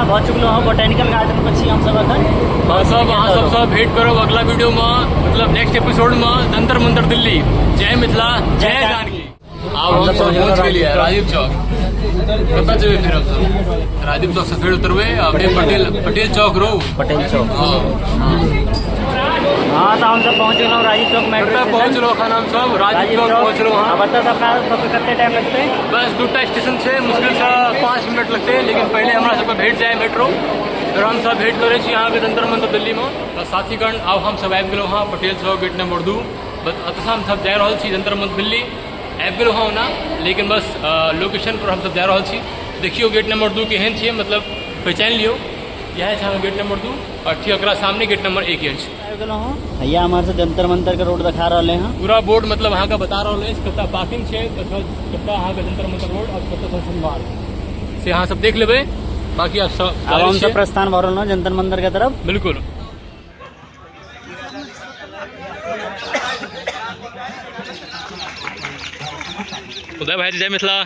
भऽ चुकलहुँ हँ botanical garden पर छी हमसब एखन। हमसब अहाँ सबसँ भेंट करब अगला वीडियो में, मतलब नेक्स्ट एपिसोड में, जंतर मंतर दिल्ली। जय मिथिला, जय जानकी। आब हम सब पहुँच गेलियै राजीव चौक। कतऽ जेबै फेर हमसब? राजीव चौक से फेर उतरबै आ फेर पटेल पटेल चौक रो, पटेल चौक। हाँ, तऽ हमसब पहुँच गेलहुँ राजीव चौक मेट्रो कतऽ स्टेशन। पहुँचलहुँ एखन हमसब? राजीव चौक पहुँचलहुँ। हाँ, हँ। बता अपना सबके कते टाइम लगतै? बस दूटा स्टेशन छै, मुश्किलसँ 5 मिनट लगतै, लेकिन पहिले हमरा सबके भेट जाय मेट्रो, फेर हमसब भेंट करै छी अहाँके जंतर मंतर दिल्लीमे। तऽ साथीगण, आब हमसब आबि गेलहुँ हँ पटेल चौक गेट नंबर 2। बस एतऽसँ हमसब जा रहल छी जंतर मंतर दिल्ली। आबि गेलहुँ हँ ओना, लेकिन बस लोकेशन पर हमसब जा रहल छी। देखियौ गेट नंबर 2 केहन छै, मतलब पहचानि लियौ, इएह छै अहाँके गेट नंबर 2 और ठीक ओकरा सामने गेट नंबर 1 अछि। आबि गेलहुँ हँ भैया, हमारे से जंतर मंतर के रोड देखा रहले हँ। पूरा बोर्ड मतलब अहाँके बता रहल अछि कतऽ पार्किंग छै, कतऽ कतऽ अहाँके जंतर मंतर रोड और कतऽ संसद मार्ग, से अहाँ सब देख लेबै। बाकी आप सब आब हम सब प्रस्थान भऽ रहल हँ जंतर मंतर के तरफ। बिल्कुल। उदय भाई, जय मिथिला।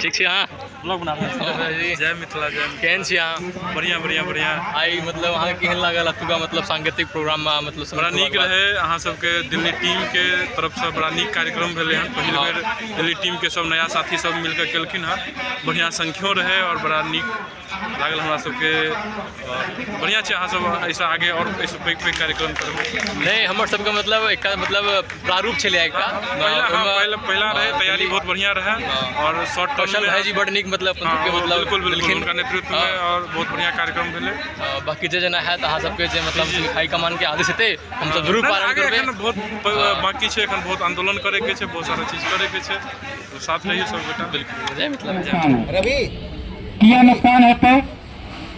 ठीक छी अहाँ? ब्लॉग बना रहल छी। जय मिथिला, जय मिथिला। केहन छी अहाँ? बढ़िया बढ़िया बढ़िया। आइ मतलब अहाँके केहन लागल एतुका मतलब सांकेतिक प्रोग्राम में? मतलब बड़ा नीक रहे। अहाँ सबके दिल्ली टीम के तरफ से बड़ा नीक कार्यक्रम भेलै हन। पहिल बेर दिल्ली टीम के सब नया साथी सब मिलकर केलखिन हन। बढ़िया संख्यो रहे और बड़ा नीक लागल हमरा सबके। बढ़िया छै, अहाँ सब एहिसँ आगे और एहिसँ पैघ पैघ कार्यक्रम करबै। नहि, हमर सबके मतलब एकटा मतलब प्रारूप छलै एकटा पहिला, पहिला रहै, तैयारी बहुत बढ़िया रहै और शॉर्ट टर्म कौशल भाईजी बड नीक मतलब के मतलब बिल्कुल बिल्कुल हुनका नेतृत्व में और बहुत बढ़िया कार्यक्रम भेलै। बाकी जे जेना हैत, अहाँ सबके जे मतलब हाईकमान के आदेश हेतै, हमसब जरूर पालन करबै। एखन बहुत बाकी छै, एखन बहुत आंदोलन करे के छै, बहुत सारा चीज करे के छै, तो साथ रहिए सब गोटा। बिल्कुल, जय मिथिला। रवि, किया नुकसान हेतै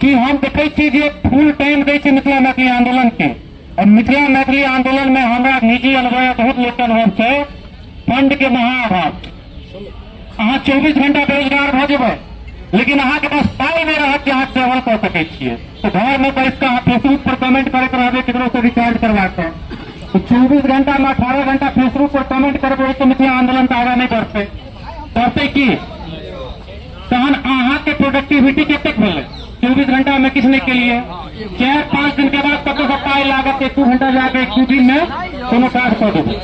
कि हम देखै छी जे फुल टाइम दै छै मिथिला मैथिली आंदोलन के, और मिथिला मैथिली आंदोलन में हमरा निजी अनुभव, बहुत लोक के अनुभव छै, फंड के महा अभाव। अहाँ 24 घंटा बेरोजगार भऽ जेबै, लेकिन अहाँके पास पाइ नहि रहत जे अहाँ ट्रेवल कऽ सकै छियै, तऽ घरमे बैस कऽ अहाँ फेसबुक पर कमेंट करैत रहबै केकरो से रिचार्ज करवा कऽ। तऽ 24 घंटा में 18 घंटा फेसबुक पर कमेंट करबै, ओहिसँ मिथिला आंदोलन तऽ आगाँ नहि बढ़तै। बढ़तै की? तहन अहाँके प्रोडक्टिविटी कतेक भेलै? 24 घंटा में किछु नहि केलियै, 4-5 दिन के बाद कतौ से पाइ लागत, 1-2 घंटा जाके 1-2 दिन में कोनो काज कऽ देबै।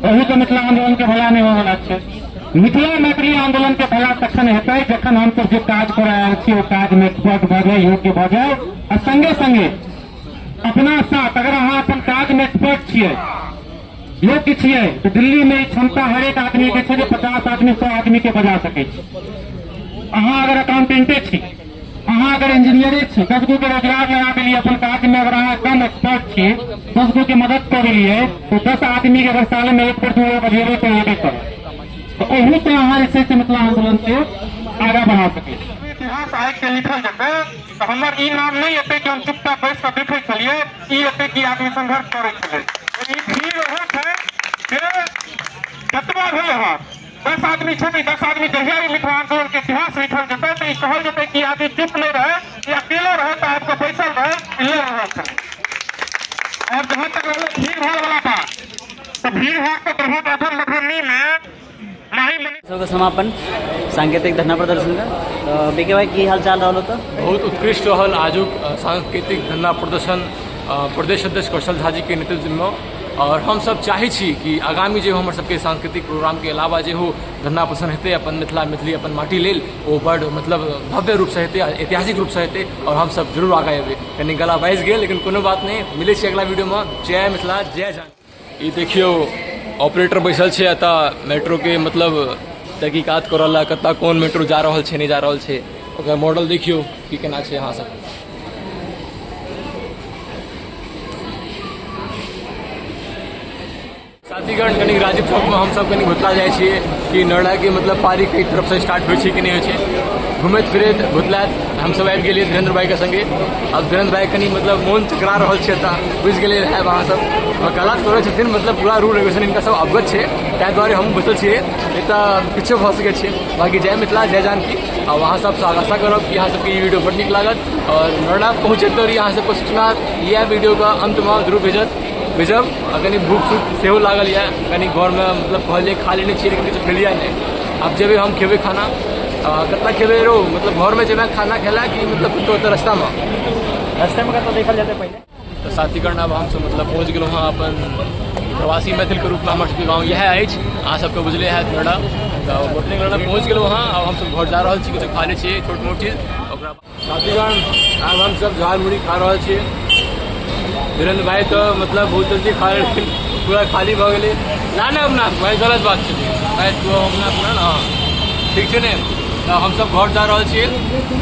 ओहू से मिथिला आंदोलन के भला नहि होवला छै। मिथिला मैथिली आंदोलन के भला तखन हेतै जखन हमसब जे काज करऽ आयल छी ओ काज में एक्सपर्ट भऽ जाय, योग्य भऽ जाय। आ संगे संगे अपना साथ अगर अहाँ अपन काज में एक्सपर्ट छियै, योग्य छियै, तऽ दिल्ली में ई क्षमता हरेक आदमी के छै जे 50 आदमी 100 आदमी के बजा सकै छै। अहाँ अगर अकाउंटेंटे छी, अहाँ अगर इंजीनियरे छी, 10 गो के रोजगार लगा देलियै अपन काज में, अगर अहाँ कम एक्सपर्ट छी, 10 गो के मदद कऽ देलियै, तऽ 10 आदमी के अगर साल में 1 बेर 2 बेर बजेबै तऽ एबे करत। तऽ ओहू से अहाँ जे छै से मिथिला आंदोलन के आगाँ बढ़ा सकै छी। इतिहास आइ के लिखल जेतै तऽ हमर ई नाम नहि एतै कि हम चुपचाप बैस कऽ देखै छलियै, ई एतै कि आदमी संघर्ष करै छलै। ई भीड़ ओहो छै जे जतबा भेलै हँ, 10 आदमी छै, 10 आदमी जहिया भी मिथिला आंदोलन के इतिहास लिखल जेतै तऽ ई कहल जेतै कि आदमी चुप नहि रहै, ई अकेलो रहै तऽ आबि कऽ बैसल रहै, ई लड़ि रहल छलै। और जहाँ तक रहलै भीड़ भाड़ वाला बात, तऽ भीड़ भाड़ तऽ बहुत अखन मधुबनी में माही मनी सबके समापन सांकेतिक धरना प्रदर्शन का। तो बीके भाई, की हाल चाल रहल? तो बहुत उत्कृष्ट रहल आजुक सांकेतिक धरना प्रदर्शन प्रदेश अध्यक्ष कौशल झा जी के नेतृत्व में। और हम सब चाहै छी कि आगामी जे हमर सबके सांस्कृतिक प्रोग्राम के अलावा जे हो धरना प्रदर्शन हेतै अपन मिथिला मैथिली अपन माटी लेल, ओ बड़ मतलब भव्य रूपसँ हेतै, ऐतिहासिक रूपसँ हेतै और हम सब जरूर आगाँ एबै। कनि गला बाजि गेल, लेकिन कोनो बात नहि। मिलै छी अगला वीडियोमे। जय मिथिला, जय जानकी। ई देखियौ, ऑपरेटर बैसल छै एतऽ मेट्रो के मतलब तहकीकात करऽ ला, कतऽ कोन मेट्रो जा रहल छै, नहि जा रहल छै। ओकर मॉडल देखियौ की केना छै अहाँ सब। साथीगण, कनि राजीव चौक में हमसब कनि भुतला जाइ छियै कि नोएडा के मतलब पारी के तरफ से स्टार्ट होइ छै कि नहि होइ छै। घुमैत फिरैत भुतलाइत हमसब आबि गेलियै धीरेन्द्र भाई के संगे। आब धीरेन्द्र भाई कनि मतलब मोन चकरा रहल छै तऽ बुझि गेलियै रहै अहाँ सब वकालत करै छथिन, मतलब पूरा रूल रेगुलेशन हिनका सब अवगत छै, ताहि दुआरे हम बैसल छियै, नहि तऽ किछो भऽ सकै छै। बाकी जय मिथिला, जय जानकी। आ अहाँ सबसँ आशा करब कि अहाँ सबके ई वीडियो बड़ नीक लागत और नोएडा पहुँचैत देरी अहाँ सबके सूचना इएह वीडियोके अन्तमे जरूर भेजब। आ कनि भूख सूख सेहो लागल यऽ, कनि घरमे मतलब कहलियै खा लेने छियै, लेकिन किछु खेलियै नहि। आब जेबै हम खेबै खाना। कतना खेबै रो, मतलब घरमे जेबै खाना खेला कि मतलब कतौ ओतऽ रस्तामे? रास्तामे कतौ देखल जेतै पहिले। तऽ साथीगण, आब हमसब मतलब पहुँच गेलहुँ हँ अपन प्रवासी मैथिलके रूपमे। हमर सबके गाँव इएह अछि, अहाँ सबके बुझले हैत नोएडा। तऽ बोटनिक गार्डन पहुँच गेलहुँ हँ। आब हमसब घर जा रहल छी, किछु खा लै छियै छोट मोट चीज ओकरा। साथीगण, आब हमसब झाल मुढ़ी खा रहल छी। वीरेंद्र भाई तऽ मतलब बहुत जल्दी खा लेलखिन, पूरा खाली भऽ गेलै। ना ना अपना भाई, गलत बात छै भाई, तू अपना अपना ने। हँ, ठीक छै ने? तऽ हमसब घर जा रहल छी,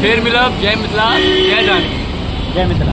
फेर मिलब। जय मिथिला, जय जानकी। जय मिथिला।